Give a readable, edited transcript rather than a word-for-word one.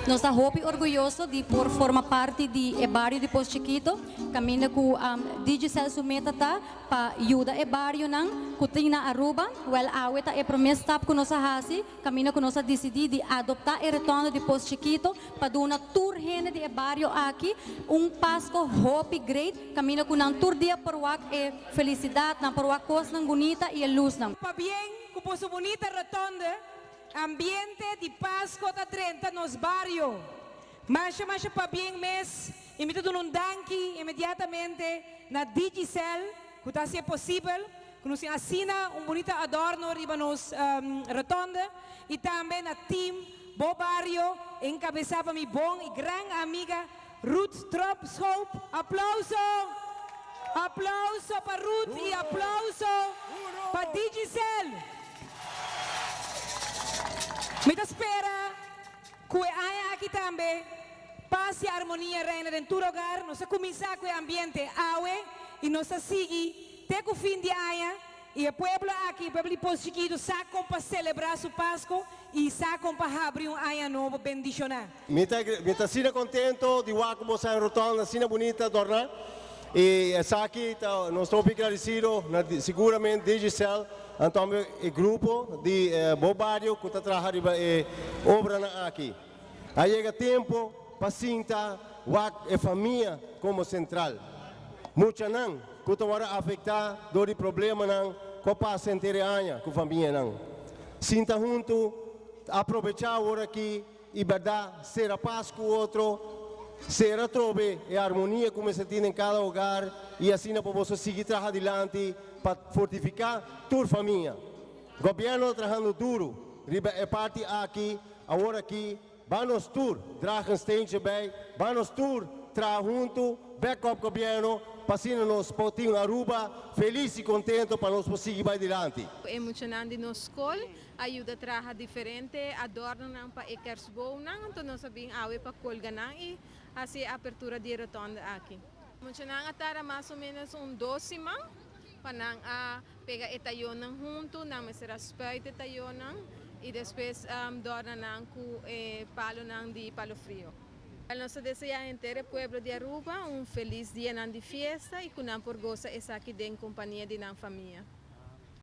Nos ta hopi orguyoso di por forma parti di e bario di Pos Chikito, caminda cu Digicel su meta ta pa yuda e barionan cu tin na Aruba. Wel awe ta e prome stap cu nos a haci, caminda cu nos a dicidi di adopta e rotonde di Pos Chikito pa duna tur hende di e bario aki un Pasco hopi great, caminda cu nan tur dia por wak e felicidad, nan por wak cosnan bunita y e luznan. Pabien cu boso bunita rotonde. Ambiente di Pasco ta drenta nos bario. Masha masha pabien mes y mi ta duna un danki inmediatamente na Digicel cu ta haci e posibel cu nos tin asina un bunita adorno riba nos rotonde y tambe na team Bo Bario encabeza pa mi bon y gran amiga Ruth Tromp Schoop. Aplauso! Aplauso pa Ruth y aplauso pa Digicel! Mi ta spera cu e aña aki tambe paz y armonia reina den tur hogar. Nos a cuminsa cu e ambiente awe y nos ta sigui te cu fin di aña. Y e pueblo aki, e pueblo di Pos Chiquito, sa con pa celebra su Pasco y sa con pa habri un aña nobo bendiciona. Mi ta mi ta asina contento di wak bo sa rotonda asina bunita adorna y esaki ta nos ta hopi agradecido na siguramente Digicel anto tambe e grupo di bo bario cu ta traha riba e obranan aki. A yega tempo pa sinta wak e famia como central. Muchanan cu ta worde afecta door di problemanan cu a pasa henter e aña cu famianan. Sinta hunto, aprobecha awor aki y berdad sera pas cu otro, sera atrobe e armonia cu mester tin den cada hogar y asina pa boso sigui traha dilanti pa fortifica tur famia. Gobierno ta trahando duro riba e parti aki, awor aki Ban nos tur draag een steentje bij, ban nos tur traha huntu, back up gobierno, pa asina nos por tin un Aruba feliz y contento pa nos por sigui bay dilanti. E muchanan di nos skol a yuda traha diferente adornonan pa e kerstboomnan, anto nos a bin awe pa kolga nan y hasi e apertura di e rotonde aki. Muchanan a tarda mas o menos un dos siman pa nan a pega e tayonnan huntu, nan mester a spuit e tayonnan y despues dorna nan cu e palonan di palo frio. Nos ta desea henter e pueblo di Aruba un feliz dianan di fiesta y cu nan por goza esaki den compania di nan famia.